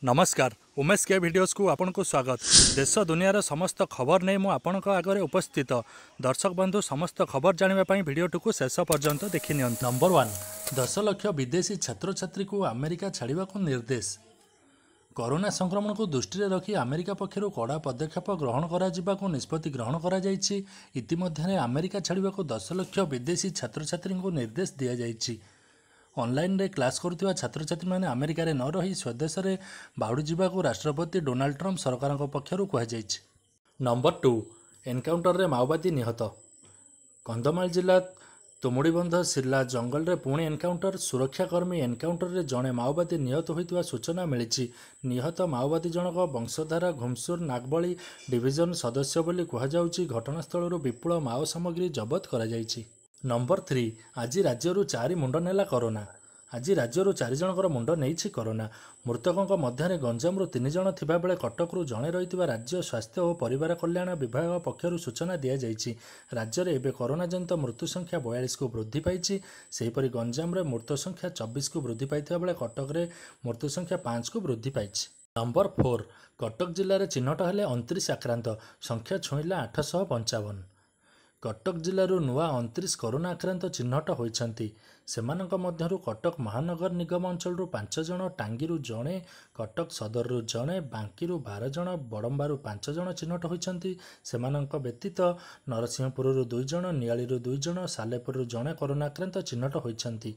ନମସ୍କାର, ଉମେଶ କେ ଭିଡ଼ିଓସ୍କୁ ଆପଣଙ୍କୁ ସ୍ୱାଗତ। ଦେଶ ଦୁନିଆର ସମସ୍ତ ଖବର ନେଇ ମୁଁ ଆପଣଙ୍କ ଆଗରେ ଉପସ୍ଥିତ। ଦର୍ଶକ ବନ୍ଧୁ, ସମସ୍ତ ଖବର ଜାଣିବା ପାଇଁ ଭିଡ଼ିଓଟିକୁ ଶେଷ ପର୍ଯ୍ୟନ୍ତ ଦେଖିନିଅନ୍ତୁ। ନମ୍ବର 1, 10 ଲକ୍ଷ ବିଦେଶୀ ଛାତ୍ରଛାତ୍ରୀଙ୍କୁ ଆମେରିକା ଛାଡ଼ିବାକୁ ନିର୍ଦ୍ଦେଶ। କରୋନା ସଂକ୍ରମଣକୁ ଦୃଷ୍ଟିରେ ରଖି ଆମେରିକା ପକ୍ଷରୁ କଡ଼ା ପଦକ୍ଷେପ ଗ୍ରହଣ କରାଯିବାକୁ ନିଷ୍ପତ୍ତି ଗ୍ରହଣ କରାଯାଇଛି। ଇତିମଧ୍ୟରେ ଆମେରିକା ଛାଡ଼ିବାକୁ 10 ଲକ୍ଷ ବିଦେଶୀ ଛାତ୍ରଛାତ୍ରୀଙ୍କୁ ନିର୍ଦ୍ଦେଶ ଦିଆଯାଇଛି। ଅନଲାଇନରେ କ୍ଲାସ୍ କରୁଥିବା ଛାତ୍ରଛାତ୍ରୀମାନେ ଆମେରିକାରେ ନ ରହି ସ୍ୱଦେଶରେ ବାହୁଡ଼ି ଯିବାକୁ ରାଷ୍ଟ୍ରପତି ଡୋନାଲ୍ଡ ଟ୍ରମ୍ପ ସରକାରଙ୍କ ପକ୍ଷରୁ କୁହାଯାଇଛି। ନମ୍ବର 2, ଏନକାଉଣ୍ଟରରେ ମାଓବାଦୀ ନିହତ। କନ୍ଧମାଳ ଜିଲ୍ଲା ତୁମୁଡ଼ିବନ୍ଧ ଶିଲା ଜଙ୍ଗଲରେ ପୁଣି ଏନକାଉଣ୍ଟର। ସୁରକ୍ଷାକର୍ମୀ ଏନକାଉଣ୍ଟରରେ ଜଣେ ମାଓବାଦୀ ନିହତ ହୋଇଥିବା ସୂଚନା ମିଳିଛି। ନିହତ ମାଓବାଦୀ ଜଣକ ବଂଶଧାରା ଘୁମସୁର ନାଗବଳି ଡିଭିଜନ ସଦସ୍ୟ ବୋଲି କୁହାଯାଉଛି। ଘଟଣାସ୍ଥଳରୁ ବିପୁଳ ମାଓ ସାମଗ୍ରୀ ଜବତ କରାଯାଇଛି। ନମ୍ବର 3, ଆଜି ରାଜ୍ୟରୁ ଚାରି ମୁଣ୍ଡ ନେଲା କରୋନା। ଆଜି ରାଜ୍ୟରୁ ଚାରି ଜଣଙ୍କର ମୁଣ୍ଡ ନେଇଛି କରୋନା। ମୃତକଙ୍କ ମଧ୍ୟରେ ଗଞ୍ଜାମରୁ ତିନି ଜଣ ଥିବାବେଳେ କଟକରୁ ଜଣେ ରହିଥିବା ରାଜ୍ୟ ସ୍ୱାସ୍ଥ୍ୟ ଓ ପରିବାର କଲ୍ୟାଣ ବିଭାଗ ପକ୍ଷରୁ ସୂଚନା ଦିଆଯାଇଛି। ରାଜ୍ୟରେ ଏବେ କରୋନାଜନିତ ମୃତ୍ୟୁ ସଂଖ୍ୟା 42କୁ ବୃଦ୍ଧି ପାଇଛି। ସେହିପରି ଗଞ୍ଜାମରେ ମୃତ ସଂଖ୍ୟା 24କୁ ବୃଦ୍ଧି ପାଇଥିବା ବେଳେ କଟକରେ ମୃତ୍ୟୁ ସଂଖ୍ୟା 5କୁ ବୃଦ୍ଧି ପାଇଛି। ନମ୍ବର 4, କଟକ ଜିଲ୍ଲାରେ ଚିହ୍ନଟ ହେଲେ 29 ଆକ୍ରାନ୍ତ, ସଂଖ୍ୟା ଛୁଇଁଲା 855। କଟକ ଜିଲ୍ଲାରୁ ନୂଆ 29 କରୋନା ଆକ୍ରାନ୍ତ ଚିହ୍ନଟ ହୋଇଛନ୍ତି। ସେମାନଙ୍କ ମଧ୍ୟରୁ କଟକ ମହାନଗର ନିଗମ ଅଞ୍ଚଳରୁ ପାଞ୍ଚ ଜଣ, ଟାଙ୍ଗୀରୁ ଜଣେ, କଟକ ସଦରରୁ ଜଣେ, ବାଙ୍କୀରୁ 12 ଜଣ, ବଡ଼ମ୍ବାରୁ ପାଞ୍ଚ ଜଣ ଚିହ୍ନଟ ହୋଇଛନ୍ତି। ସେମାନଙ୍କ ବ୍ୟତୀତ ନରସିଂହପୁରରୁ ଦୁଇ ଜଣ, ନିଆଳିରୁ ଦୁଇ ଜଣ, ସାଲେପୁରରୁ ଜଣେ କରୋନା ଆକ୍ରାନ୍ତ ଚିହ୍ନଟ ହୋଇଛନ୍ତି।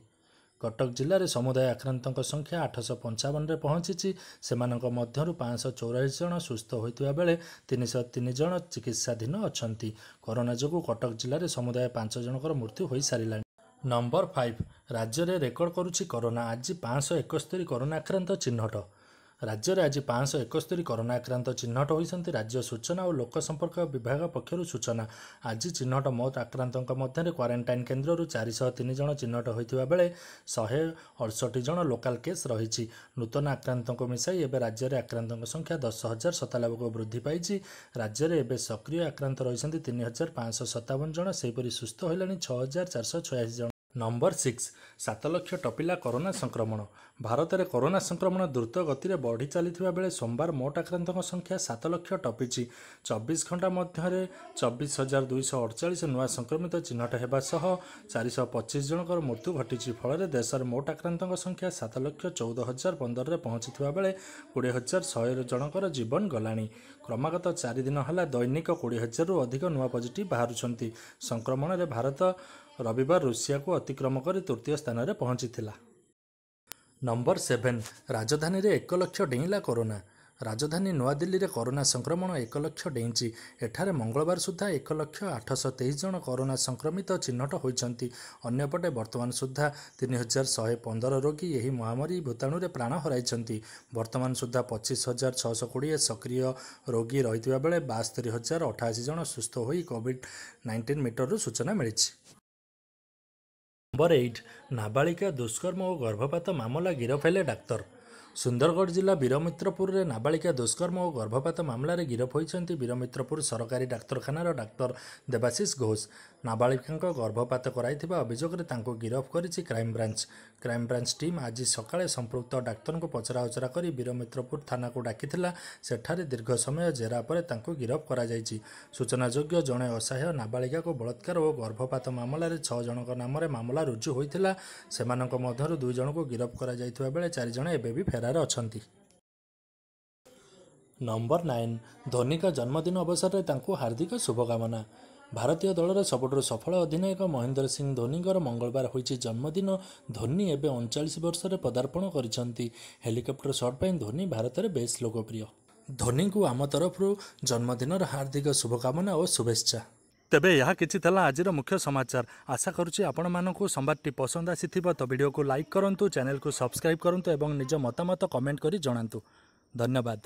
କଟକ ଜିଲ୍ଲାରେ ସମୁଦାୟ ଆକ୍ରାନ୍ତଙ୍କ ସଂଖ୍ୟା 855ରେ ପହଞ୍ଚିଛି। ସେମାନଙ୍କ ମଧ୍ୟରୁ 544 ଜଣ ସୁସ୍ଥ ହୋଇଥିବା ବେଳେ 303 ଜଣ ଚିକିତ୍ସାଧୀନ ଅଛନ୍ତି। କରୋନା ଯୋଗୁଁ କଟକ ଜିଲ୍ଲାରେ ସମୁଦାୟ ପାଞ୍ଚ ଜଣଙ୍କର ମୃତ୍ୟୁ ହୋଇସାରିଲାଣି। ନମ୍ବର 5, ରାଜ୍ୟରେ ରେକର୍ଡ କରୁଛି କରୋନା, ଆଜି 571 କରୋନା ଆକ୍ରାନ୍ତ ଚିହ୍ନଟ। ରାଜ୍ୟରେ ଆଜି 571 କରୋନା ଆକ୍ରାନ୍ତ ଚିହ୍ନଟ ହୋଇଛନ୍ତି। ରାଜ୍ୟ ସୂଚନା ଓ ଲୋକ ସମ୍ପର୍କ ବିଭାଗ ପକ୍ଷରୁ ସୂଚନା। ଆଜି ଚିହ୍ନଟ ମୋଟ ଆକ୍ରାନ୍ତଙ୍କ ମଧ୍ୟରେ କ୍ୱାରେଣ୍ଟାଇନ୍ କେନ୍ଦ୍ରରୁ 403 ଜଣ ଚିହ୍ନଟ ହୋଇଥିବା ବେଳେ 168 ଜଣ ଲୋକାଲ କେସ୍ ରହିଛି। ନୂତନ ଆକ୍ରାନ୍ତଙ୍କୁ ମିଶାଇ ଏବେ ରାଜ୍ୟରେ ଆକ୍ରାନ୍ତଙ୍କ ସଂଖ୍ୟା 10,097କୁ ବୃଦ୍ଧି ପାଇଛି। ରାଜ୍ୟରେ ଏବେ ସକ୍ରିୟ ଆକ୍ରାନ୍ତ ରହିଛନ୍ତି 3557 ଜଣ। ସେହିପରି ସୁସ୍ଥ ହେଲେଣି 6486 ଜଣ। ନମ୍ବର 6, 7 ଲକ୍ଷ ଟପିଲା କରୋନା ସଂକ୍ରମଣ। ଭାରତରେ କରୋନା ସଂକ୍ରମଣ ଦ୍ରୁତ ଗତିରେ ବଢ଼ି ଚାଲିଥିବା ବେଳେ ସୋମବାର ମୋଟ ଆକ୍ରାନ୍ତଙ୍କ ସଂଖ୍ୟା 7 ଲକ୍ଷ ଟପିଛି। 24 ଘଣ୍ଟା ମଧ୍ୟରେ 24,248 ନୂଆ ସଂକ୍ରମିତ ଚିହ୍ନଟ ହେବା ସହ 425 ଜଣଙ୍କର ମୃତ୍ୟୁ ଘଟିଛି। ଫଳରେ ଦେଶରେ ମୋଟ ଆକ୍ରାନ୍ତଙ୍କ ସଂଖ୍ୟା 7,14,015ରେ ପହଞ୍ଚିଥିବା ବେଳେ 20,100 ଜଣଙ୍କର ଜୀବନ ଗଲାଣି। କ୍ରମାଗତ 4 ଦିନ ହେଲା ଦୈନିକ 20,000ରୁ ଅଧିକ ନୂଆ ପଜିଟିଭ୍ ବାହାରୁଛନ୍ତି। ସଂକ୍ରମଣରେ ଭାରତ ରବିବାର ରୁଷିଆକୁ ଅତିକ୍ରମ କରି ତୃତୀୟ ସ୍ଥାନରେ ପହଞ୍ଚିଥିଲା। ନମ୍ବର 7, ରାଜଧାନୀରେ 1 ଲକ୍ଷ ଡେଇଁଲା କରୋନା। ରାଜଧାନୀ ନୂଆଦିଲ୍ଲୀରେ କରୋନା ସଂକ୍ରମଣ 1 ଲକ୍ଷ ଡେଇଁଛି। ଏଠାରେ ମଙ୍ଗଳବାର ସୁଦ୍ଧା 1 ଲକ୍ଷ 823 ଜଣ କରୋନା ସଂକ୍ରମିତ ଚିହ୍ନଟ ହୋଇଛନ୍ତି। ଅନ୍ୟପଟେ ବର୍ତ୍ତମାନ ସୁଦ୍ଧା 3115 ରୋଗୀ ଏହି ମହାମାରୀ ଭୂତାଣୁରେ ପ୍ରାଣ ହରାଇଛନ୍ତି। ବର୍ତ୍ତମାନ ସୁଦ୍ଧା 25,620 ସକ୍ରିୟ ରୋଗୀ ରହିଥିବା ବେଳେ 72,088 ଜଣ ସୁସ୍ଥ ହୋଇ କୋଭିଡ୍-19 ମିଟରରୁ ସୂଚନା ମିଳିଛି। ନମ୍ବର 8, ନାବାଳିକା ଦୁଷ୍କର୍ମ ଓ ଗର୍ଭପାତ ମାମଲା, ଗିରଫ ହେଲେ ଡାକ୍ତର। ସୁନ୍ଦରଗଡ଼ ଜିଲ୍ଲା ବୀରମିତ୍ରପୁରରେ ନାବାଳିକା ଦୁଷ୍କର୍ମ ଓ ଗର୍ଭପାତ ମାମଲାରେ ଗିରଫ ହୋଇଛନ୍ତି ବୀରମିତ୍ରପୁର ସରକାରୀ ଡାକ୍ତରଖାନାର ଡାକ୍ତର ଦେବାଶିଷ ଘୋଷ। ନାବାଳିକାଙ୍କ ଗର୍ଭପାତ କରାଇଥିବା ଅଭିଯୋଗରେ ତାଙ୍କୁ ଗିରଫ କରିଛି କ୍ରାଇମବ୍ରାଞ୍ଚ। କ୍ରାଇମବ୍ରାଞ୍ଚ ଟିମ୍ ଆଜି ସକାଳେ ସମ୍ପୃକ୍ତ ଡାକ୍ତରଙ୍କୁ ପଚରାଉଚରା କରି ବୀରମିତ୍ରପୁର ଥାନାକୁ ଡାକିଥିଲା। ସେଠାରେ ଦୀର୍ଘ ସମୟ ଜେରା ପରେ ତାଙ୍କୁ ଗିରଫ କରାଯାଇଛି। ସୂଚନାଯୋଗ୍ୟ, ଜଣେ ଅସହାୟ ନାବାଳିକାକୁ ବଳାତ୍କାର ଓ ଗର୍ଭପାତ ମାମଲାରେ ଛଅ ଜଣଙ୍କ ନାମରେ ମାମଲା ରୁଜୁ ହୋଇଥିଲା। ସେମାନଙ୍କ ମଧ୍ୟରୁ ଦୁଇ ଜଣଙ୍କୁ ଗିରଫ କରାଯାଇଥିବା ବେଳେ ଚାରି ଜଣ ଏବେ ବି ଫେରାର ଅଛନ୍ତି। ନମ୍ବର 9, ଧୋନିଙ୍କ ଜନ୍ମଦିନ ଅବସରରେ ତାଙ୍କୁ ହାର୍ଦ୍ଦିକ ଶୁଭକାମନା। ଭାରତୀୟ ଦଳର ସବୁଠାରୁ ସଫଳ ଅଧିନାୟକ ମହେନ୍ଦ୍ର ସିଂ ଧୋନିଙ୍କର ମଙ୍ଗଳବାର ହୋଇଛି ଜନ୍ମଦିନ। ଧୋନି ଏବେ 39 ବର୍ଷରେ ପଦାର୍ପଣ କରିଛନ୍ତି। ହେଲିକପ୍ଟର ସଟ୍ ପାଇଁ ଧୋନି ଭାରତରେ ବେଶ୍ ଲୋକପ୍ରିୟ। ଧୋନିଙ୍କୁ ଆମ ତରଫରୁ ଜନ୍ମଦିନର ହାର୍ଦ୍ଦିକ ଶୁଭକାମନା ଓ ଶୁଭେଚ୍ଛା। ତେବେ ଏହା କିଛି ଥିଲା ଆଜିର ମୁଖ୍ୟ ସମାଚାର। ଆଶା କରୁଛି ଆପଣମାନଙ୍କୁ ସମ୍ବାଦଟି ପସନ୍ଦ ଆସିଥିବ। ତ ଭିଡ଼ିଓକୁ ଲାଇକ୍ କରନ୍ତୁ, ଚ୍ୟାନେଲକୁ ସବସ୍କ୍ରାଇବ୍ କରନ୍ତୁ ଏବଂ ନିଜ ମତାମତ କମେଣ୍ଟ କରି ଜଣାନ୍ତୁ। ଧନ୍ୟବାଦ।